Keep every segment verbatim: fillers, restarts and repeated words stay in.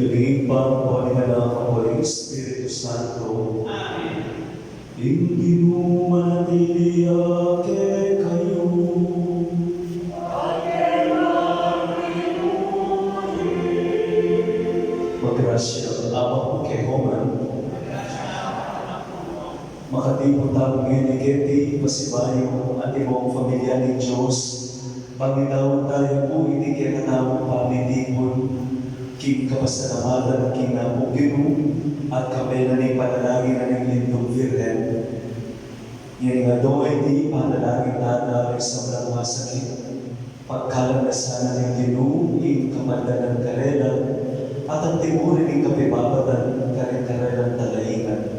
Ning Ibpa, ning Anak, ning Espiritu Santo. Amen. Ing Ginu manatili ya kekayu. Maggrasya ing Ibpa kekayu. Makatipun tamu ngeni keti pasibayu at ibang pamilya ning Dios. Pamitawan tamu pu iti kekatamung pamitipun king kapasalamatan king Apu Ginu at kabelan ning panalangin ning Lindung Birhen. Ngeni ngan, adong iti panalangin, Tata, ing sablang masakit, pagkalunan na sana ning Ginu ing kapaldanan karela, at antimurin ing kapibabatan karing karelang talaingan.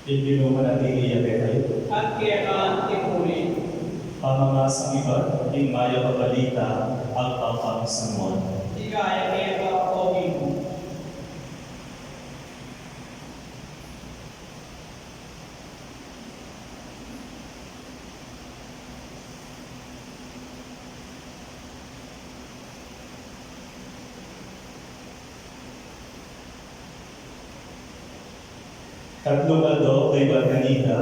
Ing Ginu manatili ya kekayu. At keka naman. Pamamasang ibat ning Mayap a Balita agpang San Juan. Ligaya keka, O Ginu. Tatlung aldo kaybat kanita,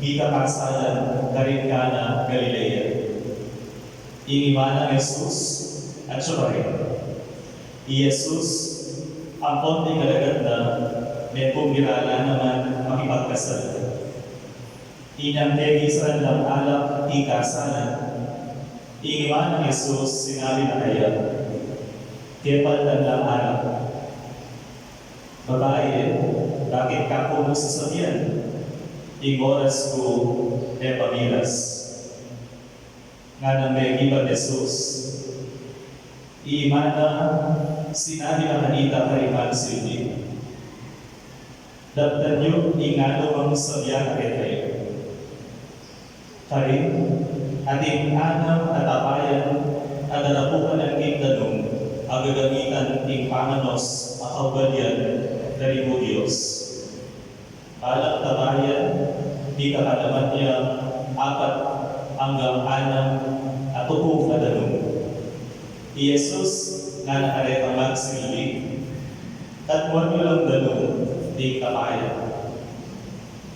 mika kasalan karin Cana, Galilea. Ing ima nang Jesus atyu karin. I Jesus ampon ding alagad na, mepung mirala naman makipagkasal. Inyang kegisan lang alak ing kasalan, ing ima nang Jesus sinabi na kaya, "Kepaltan lang alak." "Babai, bakit ka ku sasabian? Ing oras ku e pa miras." Nganang mekibat Jesus, "I ima na sinabi na kanita karing magsilbi. Daptan yu ing nganang sabian na kekayu." Karin, atin anam a tapayan a darapukan king danum a gagamitan king panganos a kaugalian karing Hudios. Balang tapayan, mika kalaman ya apat anggang anam a tukung a danum. I Jesus ngana karetang magsilbi, "Tatmuan yu lang danum ding tapayan."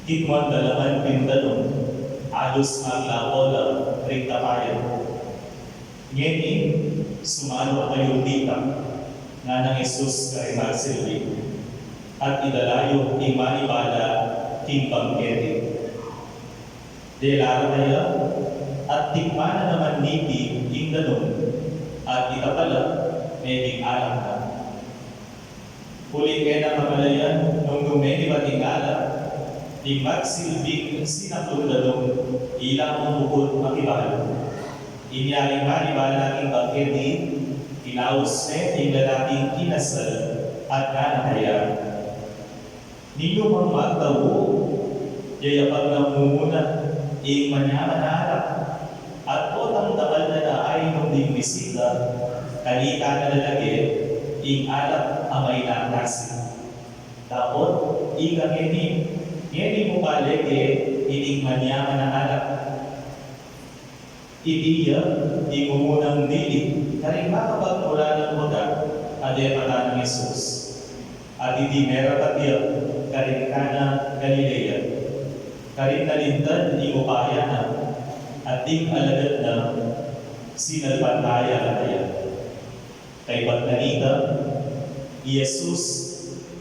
Kitmuan da la man ding danum, alus maglapo la ring tapayan. "Ngeni, sumalu kayu dita," nganang Jesus karing magsilbi, "at idala yu ing manibala king bangkete." Dela ra kaya, at tikman na naman niti ing danum, at ita pala, meging alak na. Uling e na kamalayan nung dumeni pa ding alak, ding magsilbing sinaklung danum, ila mung bukud makibalu. Inya ing manibala king bangkete, ilaus ne ing lalaking kinasal, at ngana kaya, "Ninu mang magtau, yayapag nang mumuna ing manyaman a alak, at potang dakal na la ainum ding bisita, kanita na la lage ing alak a maina a klase. Dapot ika ngeni, ngeni mu pa lege ining manyaman a alak." Iti ya ing mumunang dili karing makapagmulalang baga a depatan nang Jesus. At iti merapat ya karing Cana, Galilea. Karin nalintad ing upaya na, at ding alagad na sinalpantaya la kaya. Kaybat kanita, i Jesus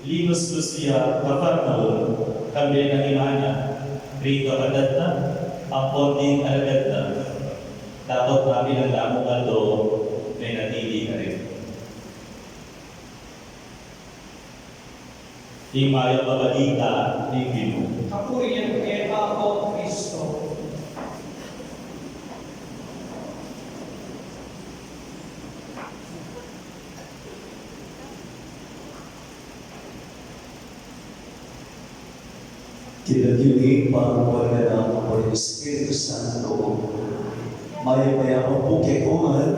linus-lus ya Capernaum, kambe nang ima na, ring kapatad na ampon ding alagad na. Dapot mabilug la mung aldo, menatili karin. Ing Mayap a Balita ning Ginu. Kapurian keka, O Kristo. King lagyu ning Ibpa, ning Anak, ampon ning Espiritu Santo. Mayap a yabak pu kekongan.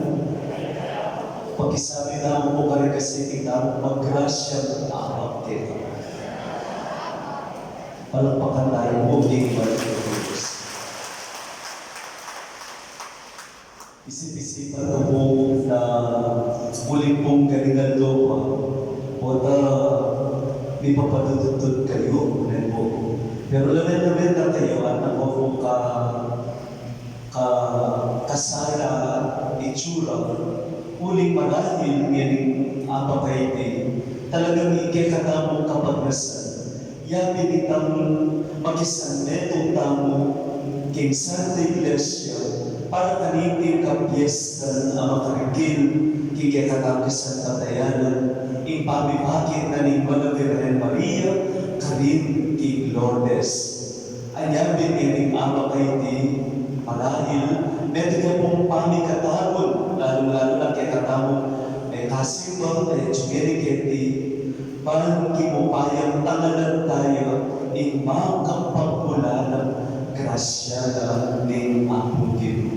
Pakisabi namu pu karing kasiting tamung maggrasyang Ibpa keka. Palakpakan tamu pu ing Ibpa. Isip-isipan ku pu na buli pung galingan lupa, pota mipapadudut kayu, ne pu. Pero lawen-lawen na kayu, at na pu ka, ka, kasala itsura, uling marahil ngening abak a iti, talagang ing kekatamung kapagnasan. Yabin itang makisanmetung tamu king Santa Iglesia para kaniting kapiestan a makarikil king kekatamung kasangkatayanan, ing pamibakit na ning Mala Virgen Maria karin king Lourdes. Anyabin ngening abak a iti, marahil metung ya pung pamikatarun, lalu-lalu na kekatamung mekasimba, e, tsugeni keti, ban king upayang tanganan taya Ing makapagmulalang grasya na ning Apu Ginu.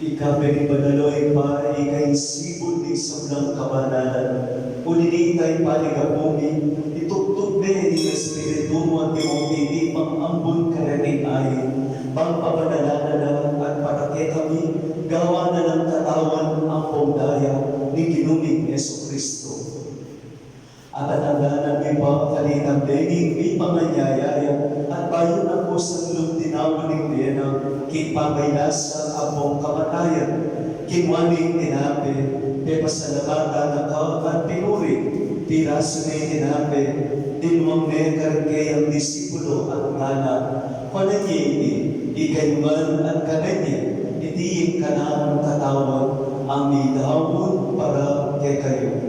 Ika pin ing banal, O Ibpa, ika ing sibul ning sablang kabanalan. Uli na nita ing paligapu mi, itubud me ing Espiritu mu at ipamamuna pang ambun kareting ain, bang pabanalan na la at para kekami, gawan na lang katawan ampong daya ning Ginu ming Jesucristo. At atandanan mi pa kanitang denging mipanganyaya ya, at bayu na pu sa lub tinamu ning bie na, king pamailasa ampong kamatayan, kinua ne ing tinape, pepasalamatan na ka at pinuri, pirasu ne ing tinape, dinwang ne karing kayang disipulo at ngana: Kuanan ye iti, ikayu ngan at kanan ye, iti ing kanakung katawan, a midaun para kekayu.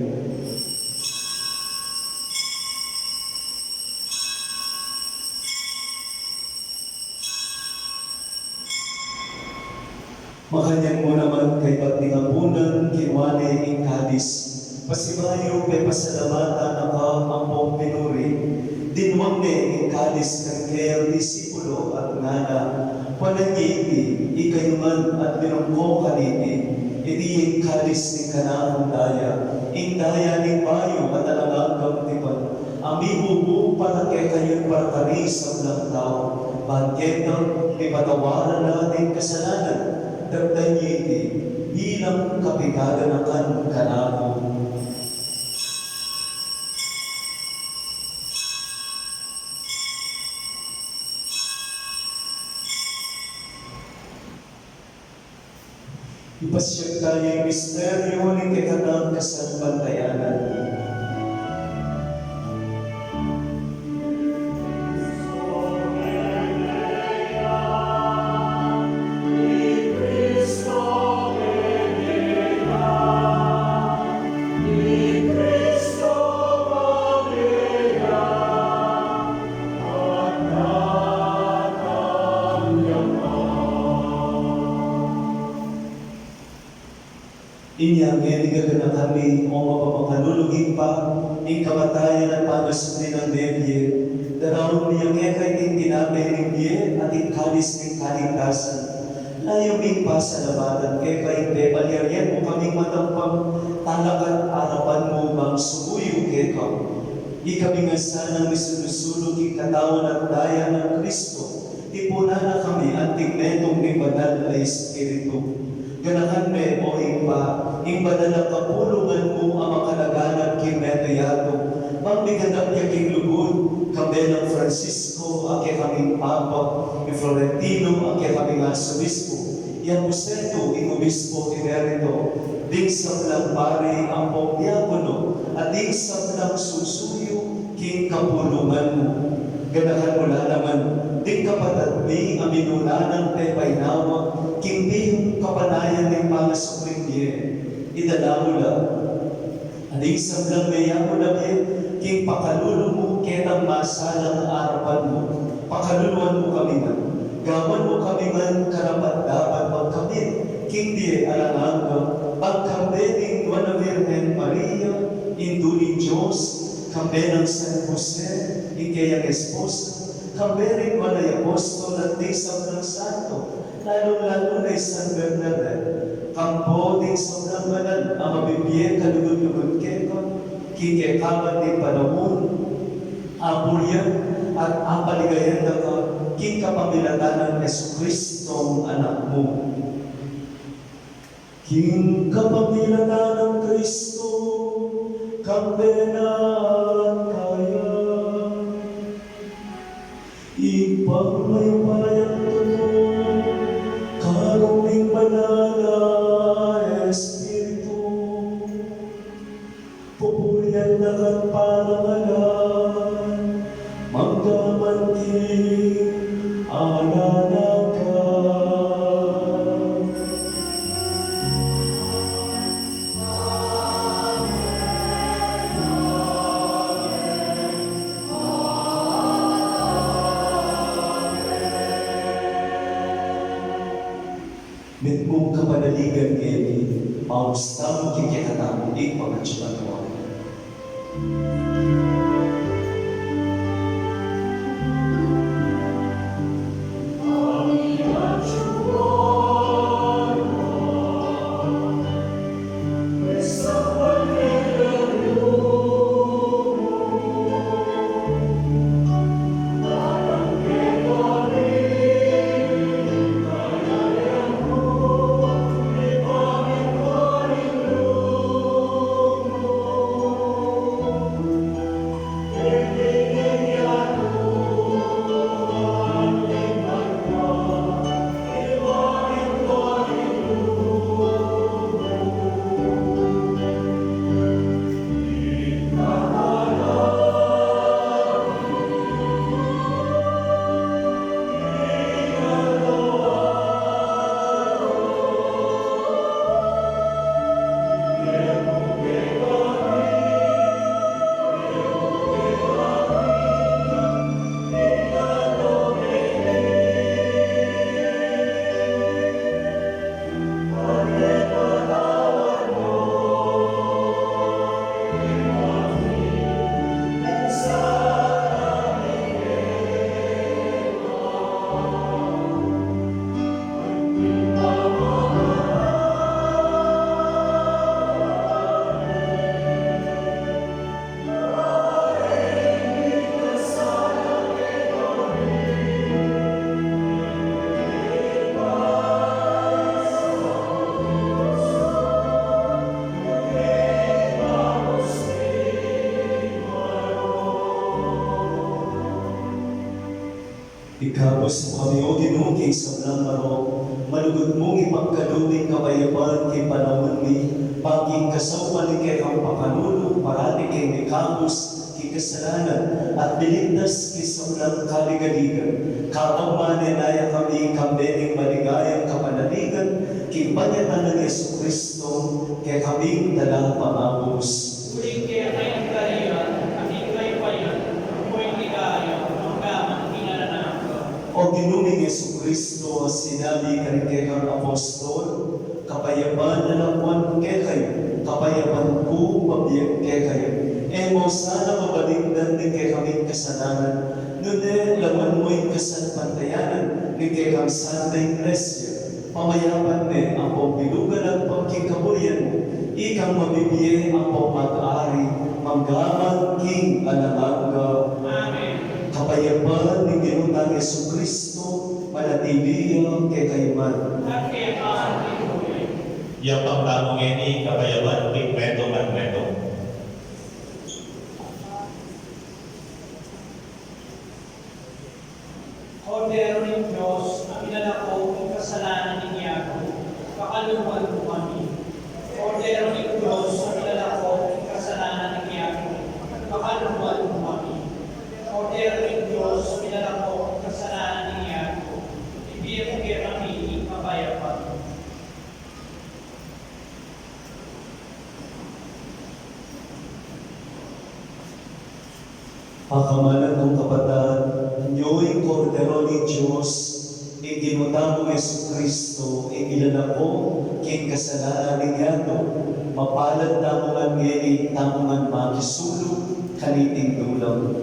Makanyan mu naman kaybat ning apunan, kinua ne ing kalis, pasibayu pepasalamatan na ka ampong pinuri, dinwang ne ing kalis kekayung disipulo at ngana: Kuanan ye iti, ikayu ngan at minum ko kaniti, iti ing kalis ning kanakung daya, ing daya ning bayu at alang anggang tipan, a mibubu para kekayu at para karing sablang tau, ban ketang mipatawaran na ring kasalanan. Daptan ye iti bilang kapigadanakan kanaku. Ipasiag taya ing misteryu ning kekatang kasalpantayanan. Inya ngeni gaganakan mi, o mapamakalulung Ibpa, ing kamatayan at pangasubli nang mebie, daraun mi ya keka iting tinape ning bie at ing kalis ning kaligtasan. Layun ming pasalamatan keka ing pepalyarian mu kaming matampang talakad arapan mu bang sumuyu keka. Ikami ngan sanang misulu-sulu king katawan at daya nang Kristo, tipunan na kami anting metung ning Banal a Espiritu. Ganakan me, o Ibpa, ing banal a kapulungan mu a makalaganap king metung yatu, bang miganap ya king lugud, kambe nang Francisco a kekaming Papa, i Florentino a kekaming Arsobispo, i Aposeto, ing Obispo Emerito, ding sablang pari ampong diakono, at ding sablang susuyu king kapulungan mu. Ganakan mu la naman ding kapatad mi a minuna nang pepainawa king bihung kapanayan ning pangasubling bie. Idala mu la ding sablang meyaku na bie king pakalulu mu ketang masalang arapan mu. Pakaluluan mu kami ngan, gawan mu kami ngan karapat-dapat magkamit king bie alang angga, pagkambe ning Nuan a Virgen Maria, Indu ning Dios, kambe nang San Jose, ing keyang esposa, kambe ring banal a apostol at ding sablang santo, lalung-lalu na i San Bernadette, kambe ding sablang banal a mabibie kalugud-lugud keka, king kekabat ning panaun, apurian at apaligayan da ka, king kapamilatan nang Jesucristong Anak mu. King kapamilatan nang Kristo, kambe na at kaya, Ibpang mayupayang tutu, karong ning Banal a Espiritu, pupurian da ka't parangalan, mangga man king alang angga. Mitmung kapanaligan ngeni, maus tamu king kekatamung pangatsu. Ikabus mu kami, O Ginu, king sablang marok, malugud mung ipagkalub ing kapayapan king panaun mi, ba king kasaupan ning kekang pakalulu, parati keng ikabus king kasalanan, at iligtas king sablang kaligaligan. Kabang manenaya kami kambe ning maligayang kapanaligan, king panyatang nang Jesucristo, kekaming talapangabus. Uling keka ing kayarian, at ing kayupayan, ampo ing ligaya, mangga man king alang angga. O Ginu ming Jesucristo, a sinabi karing kekang apostol, kapayapan na lakwan ku kekayu, kapayapan ku babie ku kekayu. E mu sana babalikdan ding kekaming kasalanan, nune lawan mu ing kasalpantayanan ning kekang Santa Iglesia. Pamayapan ne ampong bilugan ampong king kaburian mu, ikang mabibie ampong mag-ari, mangga man king alang angga. Amen. Kapayapan ning Ginu tang Jesucristo, manatili ya kekayu ngan. At keka mu rin. Yapang tamu ngeni ing kapayapan king metung at metung. Kordero ning Dios, a milalako king kasalanan ning yatu, pakalulwan mu kami. Kordero ning Dios, a milalako king kasalanan ning yatu, pakalulwan mu kami. Kordero ning Dios, a milalako king kasalanan ning yatu, ibie mu kekami ing kapayapan. Pakamalan kung kapatad, nyo ing Kordero ning Dios, ing Ginu tamung Jesucristo, ing milalako king kasalanan ning yatu, mapalad tamu ngan ngeni, tamu ngan makisulug kaniting dulang.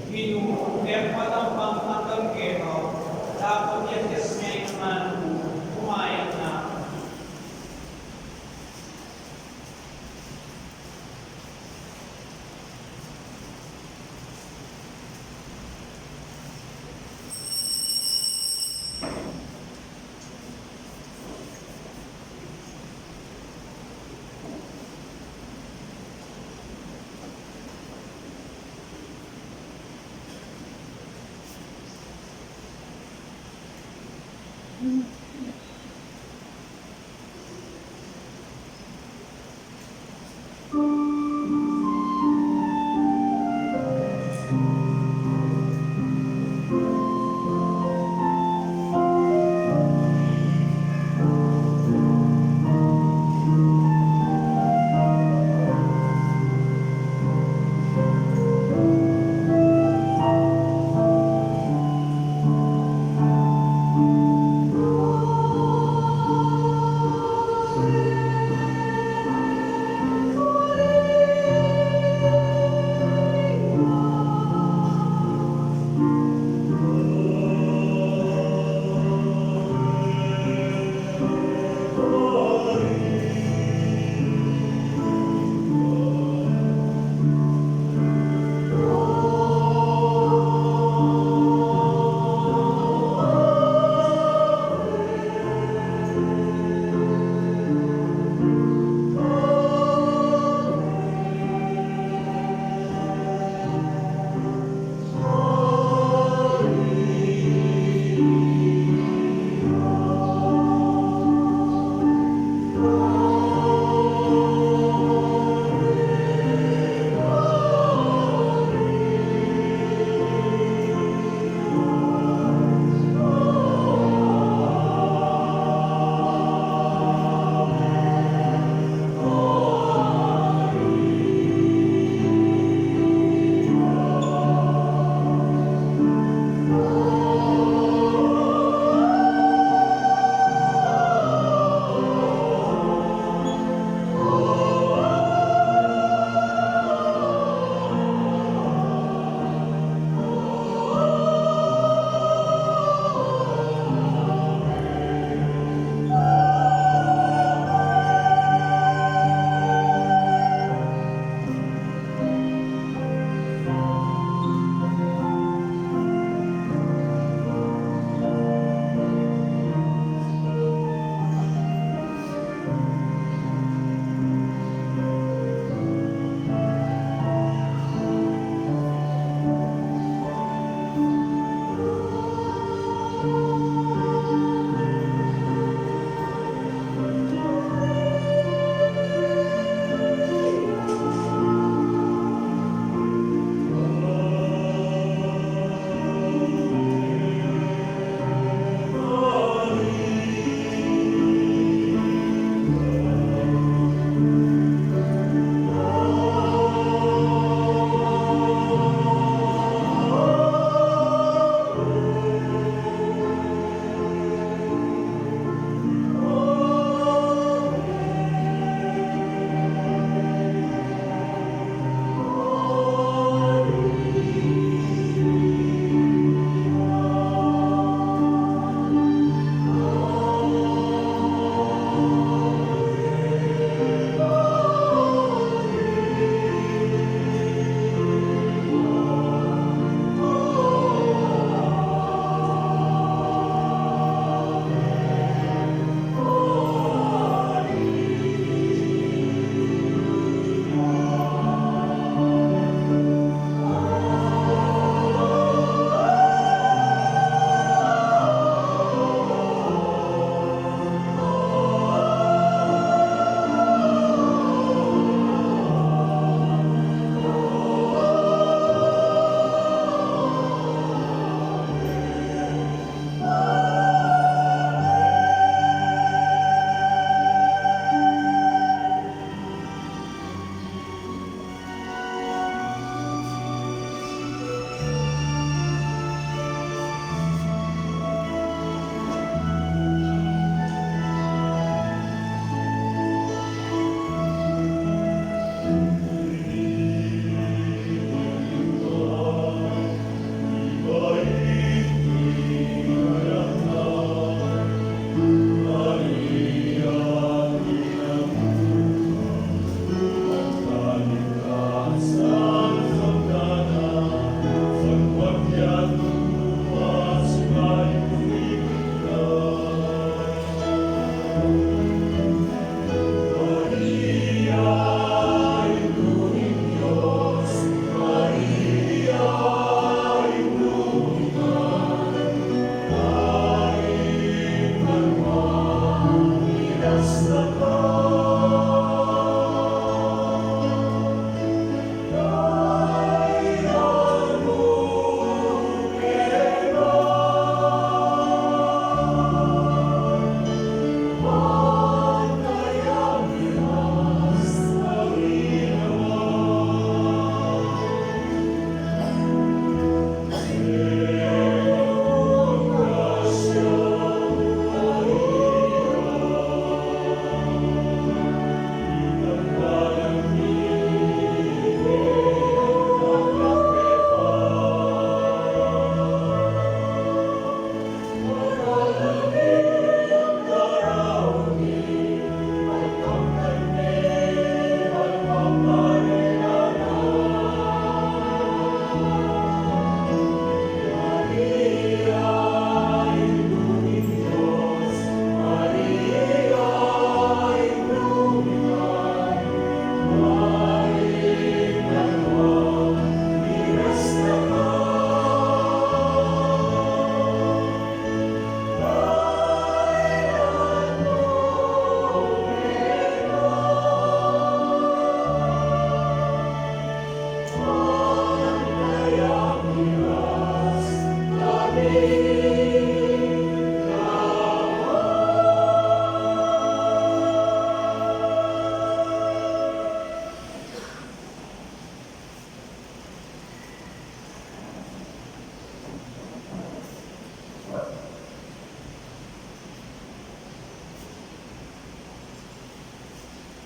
Ginu, e ku matampang anggang keka, dapot itas me ing amanu ku, kumayap na ku.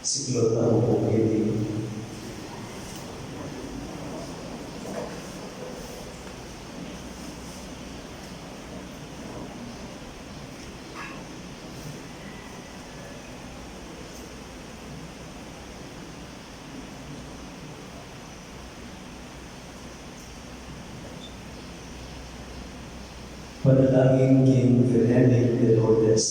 Siklaud tamu pu keti. Panalangin king Birhen de Lourdes.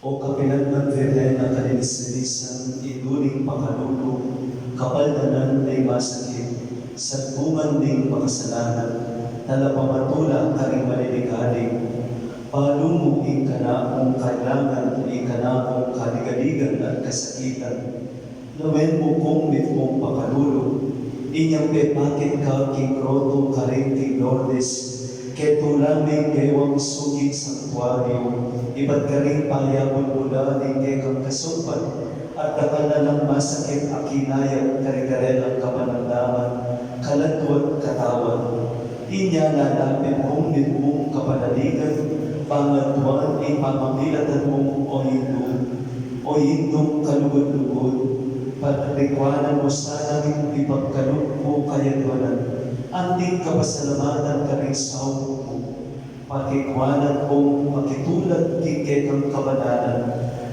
O kapinagman Birhen a kalinisan-linisan, indu ning pakalulu, kapaldanan ning masakit, sagbungan ning makasalanan, talapamatula karing maliligalig, balu mu ing kanakung kailangan, ing kanakung kaligaligan at kasakitan. Lawen mu kung mitmung pakalulu, inyang pepakit ka king grotto karin king Lourdes, ketula ming bewang suking santuario, ibat karing payabulbula ning kekang kasumbat, at dakal na lang masakit a kinayap kare-karelang kapanamdaman, kaladwa at katawan. Inya lalapit kung mitmung kapanaligan, pangaduan ing pamamilatan mu, o Indung, o Indung kalugud-lugud, patrikuanan mu sana ring ipagkalub kung kayadwanan, anting kapasalamatan karing saup mu. Pakikuanan kung makitulad king kekang kabanalan,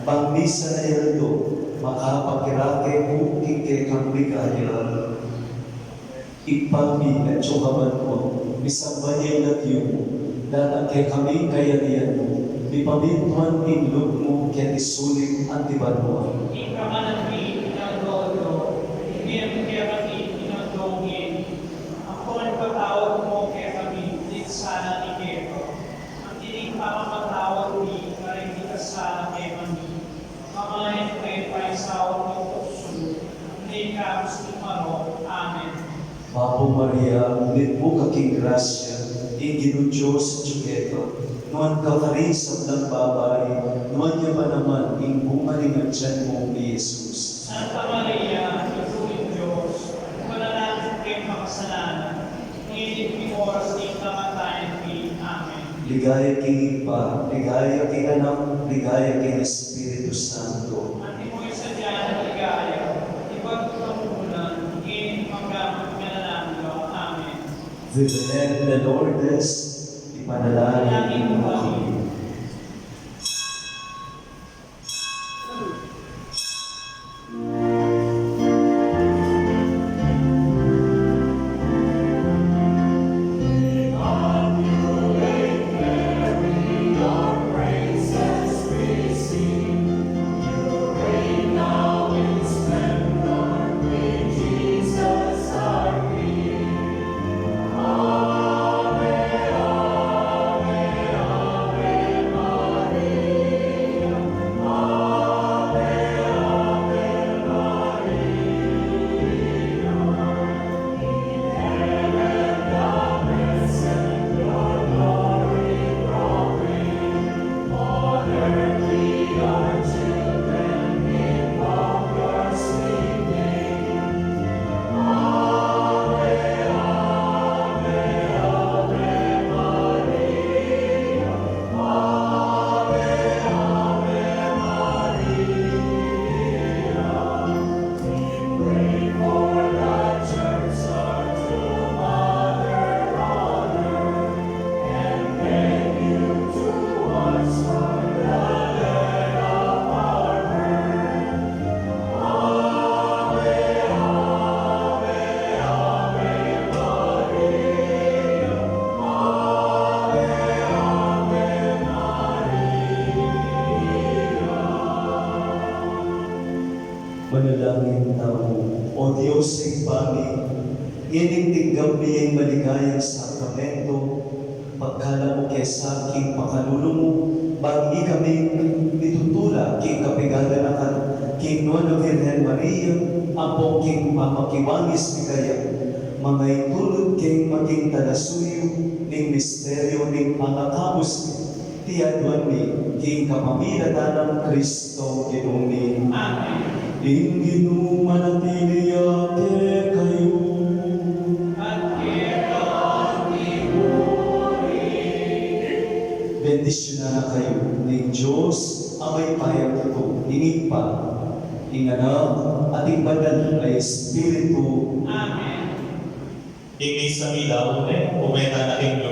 bang misan a aldo makapakirake ku king kekang ligaya. Ibpa mi, atsu ka banua, misamban ya ing lagyu mu, datang kekami ing kayarian mu, mipamintuan ing lub mu keti sulip anti banua. Ing kakanan mi king aldo-aldo, ibie mu kekami king aldo ngeni, ampon ipatawad mu kekami ding sala mi keka, anti ing pamamatawad mi karing mikasala kekami. Manga e mu ke paisaul king tuksu, nune ikabus ing marok. Amen. Bapu Maria, mitmu ka king grasya, ing Ginung Dios atsu keka, nuan ka karing sablang babai, nuan ya pa naman ing bunga ning atian mu, i Jesus. Santa Maria, Indu ning Dios, ipanalangin mu kaming makasalanan, ngeni at king oras ning kamatayan mi. Amen. Ligaya king Ibpa, ligaya king Anak, ligaya king Espiritu Santo. Antimo ing sadya nang ligaya, ibat king kamumulan, ngeni at angga man king alang angga. Amen. Virgen de Lourdes, ipanalangin mu kami. Manalangin tamu. O Dios, Ibpa mi, ngening tinggap mi ya ing maligayang sakramento, pagkalub mu ke sa king pakalulu mu, bang ikami mitutula king kapigaganakan king Nuan a Virgen Maria, ampon king pamakiwangis mi kaya, mangaitud king maging talasuyu ning misteryu ning pangakabus mi, iti aduan mi king kapamilatan nang Kristong Ginu mi. Amen. Ing Ginu manatili ya kekayu. Bendisyunan na kayu ning Dios a mayupayang tutu, ing Ibpa, ing Anak, at ing Banal a Espiritu. Amen. Ing misa mi daun ne, ume tana king